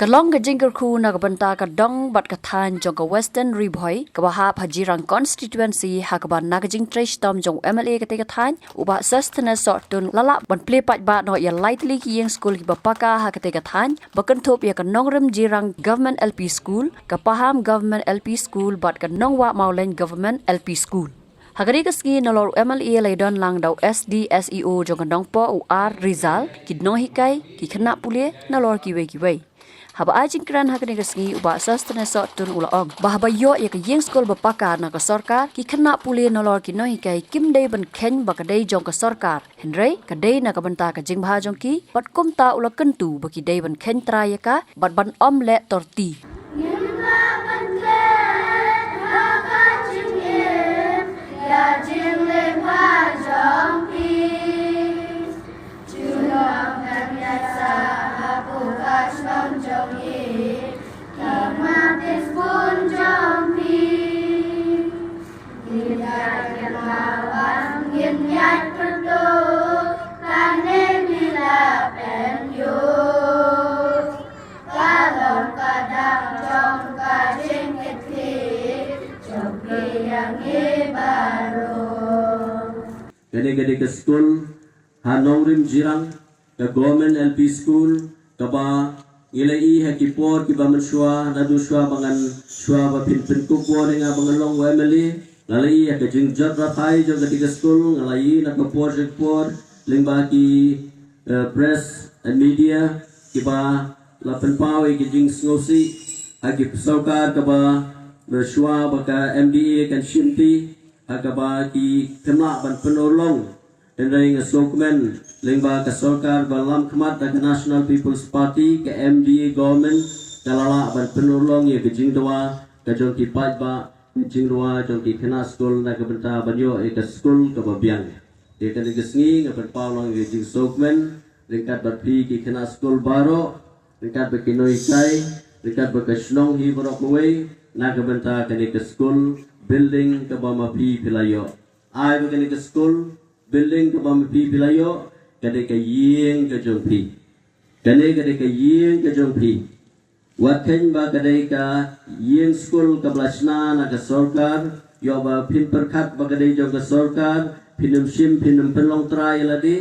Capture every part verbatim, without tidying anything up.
Ka long ka jingkyrkhu na ka bynta ka dong bad ka thaiñ jong ka Western Ri Bhoi kaba hap ha Jirang Constituency, ha kaba na ka jingtrei shitom jong u M L A katei ka thaiñ, u Bah Sosthenes Sohtun, la lah ban plie paidbah noh ïa lai tylli ki ïing skul kiba paka ha katei ka thaiñ, ba kynthup ïa ka Nongrim Jirang Government L P School, ka Paham Government L P School bad ka Nongwah Mawlein Government L P School. Ha kane ka sngi nalor u M L A la ïadon lang da u S D S E O jong ka Nongpoh, u R Rizal, ki nonghikai, ki khynnah pule nalor kiwei kiwei. Haba ai jingkren ha kane ka sngi, u Bah Sosthenes Sohtun u la ong ba haba ïoh ïa ka ïing skul ba paka na ka sorkar, ki khynnah pule nalor ki nonghikai kim dei ban kheiñ ba ka dei jong ka sorkar. Hynrei ka dei na ka bynta ka jingbha jong ki, bad kumta u la kyntu ba ki dei ban kheiñ trai ïa ka bad ban ym leh torti. Ngim lah ban klet ha ka jingim ïa jingleh bha jong phi. Junom kan ïaisah ha ka shnong jong ngi, ki mat ki sbun jong phi. Ngin ïaid kynmaw bad ngin ïaid pynduh, kane mi la pynïoh. Ka long ka dang jong ka jingkitkhlieh jong phi ïa ngi baroh. Kane ka dei ka skul ha Nongrim Jirang, ka Government L P School, kaba ngi la ïohi ha ki por kiba mynshuwa, naduh shuwa ba ngan, shuwa ba phin pynkup bor ïa nga ba ngan long u M L A. Nga la ïohi ha ka jingjot raphai jong katei ka skul, nga la ïohi na ka por sha ka por, lyngba ki, eh, press and media, kiba la pynpaw ïa ki jingsngewsih ha ki sorkar kaba mynshuwa ba ka M D A kan shimti, ha kaba ki khynnah ban pynurlong. Hynrei nga sngewkmen lyngba ka sorkar ba lam khmat da ka National People's Party, ka M D A government, ka la lah ban pynurlong ïa ka jingdawa ka jong ki paidbah, ka jingdawa jong ki khynnah skul na ka bynta ban ïoh ïa ka skul kaba biang. Ïa kane ka sngi nga pynpaw lang ïa ka jingsngewkmen ryngkat bad phi ki khynnah skul baroh, ryngkat bad ki nonghikai, ryngkat bad ka shnong hi baroh kawei, na ka bynta kane ka skul building kaba ma phi phi la ïoh. Ai ba kane ka skul building kaba ma phi phi la ïoh, ka dei ka ïing ka jong phi. Kane ka dei ka ïing ka jong phi. Wat kheiñ ba ka dei ka ïing skul kaba la shna na ka sorkar, ïoh ba phin pyrkhat ba ka dei jong ka sorkar, phin ym shim, phin ym pynlong trai ïa lade,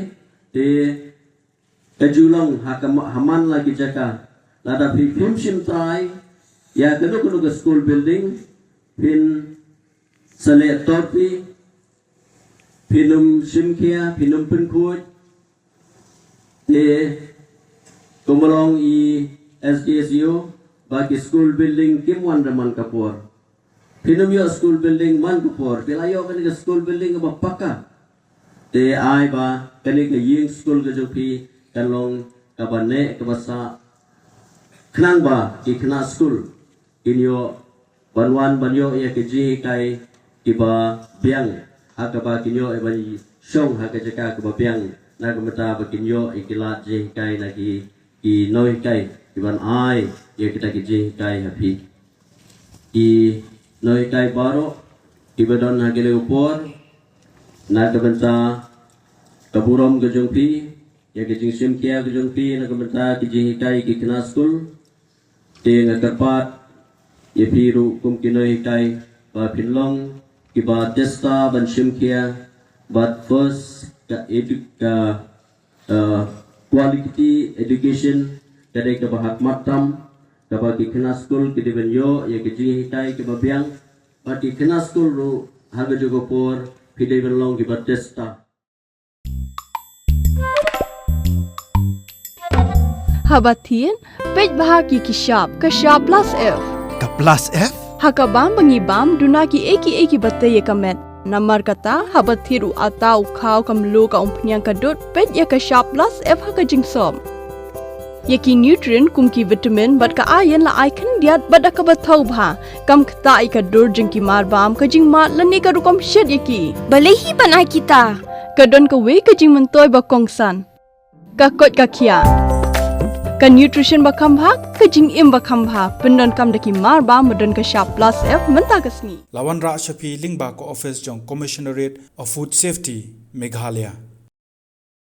te ka ju long ha ka ma-, ha man la ki jaka. Lada phi phim shim trai ïa kano kano ka school building, phin sa leh tor phi, phin ym shim khia, phin ym pynkhuid. Te kumba long i S D S E O, ba ki school building kim wan da man ka por. Phin ym ïoh school building man ka por, phi la ïoh kane ka school building kaba paka. Te ai ba kane ka ïing school ka jong phi kan long kaba neh kaba sah, khnang ba ki khynnah school kin ïoh ban wan ban ïoh ïa ka jinghikai kiba biang, ha kaba kin ïoh ïa ban shong ha ka jaka kaba biang, na ka bynta ba kin ïoh ïa ki lad jinghikai na ki, ki nonghikai kiban ai ïa kita ki jinghikai ha phi. Ki nonghikai baroh kiba don ha kane ka por, na ka bynta ka burom ka jong phi, ïa ka jingshim khia ka jong phi na ka bynta ki jinghikai ki khynnah school. Te nga kyrpad ïa phi ruh kum ki nonghikai ba phin long kiba testa ban shim khia, bad first ka edu-, ka, uh, quality education ka dei kaba hakhmat tam, kaba ki khynnah school ki dei ban ïoh ïa ki jinghikai kiba biang, bad ki khynnah school ruh ha kajuh ka por ki dei ban long kiba testa. Haba thied, peit bha ki ki shap, ka shap plus F. Ka plus F? Ha ka bam ba ngi bam, duna ki ei ki ei kiba tei ïa ka met. Namar kata, haba thied u atta, u khaw, ka mluh, ka umphniang, ka dud, peit ïa ka shap plus F ha ka jingsop. Ïa ki nutrient kum ki vitamin bad ka iron la ai khyndiat bad da kaba thaw bha. Kam ktah ïa ka dur jong ki marbam, ka jingmad lane ka rukom shet ïa ki. Balei hi ban ai kita? Ka don kawei ka jingmyntoi ba kongsan. Ka koit ka khiah. Ka nutrition ba kham bha, ka jingim ba kham bha. Pyndonkam da ki marbam ba don ka shap plus F mynta ka sngi. La wanrah sha phi lyngba ka office jong Commissionerate of Food Safety, Meghalaya.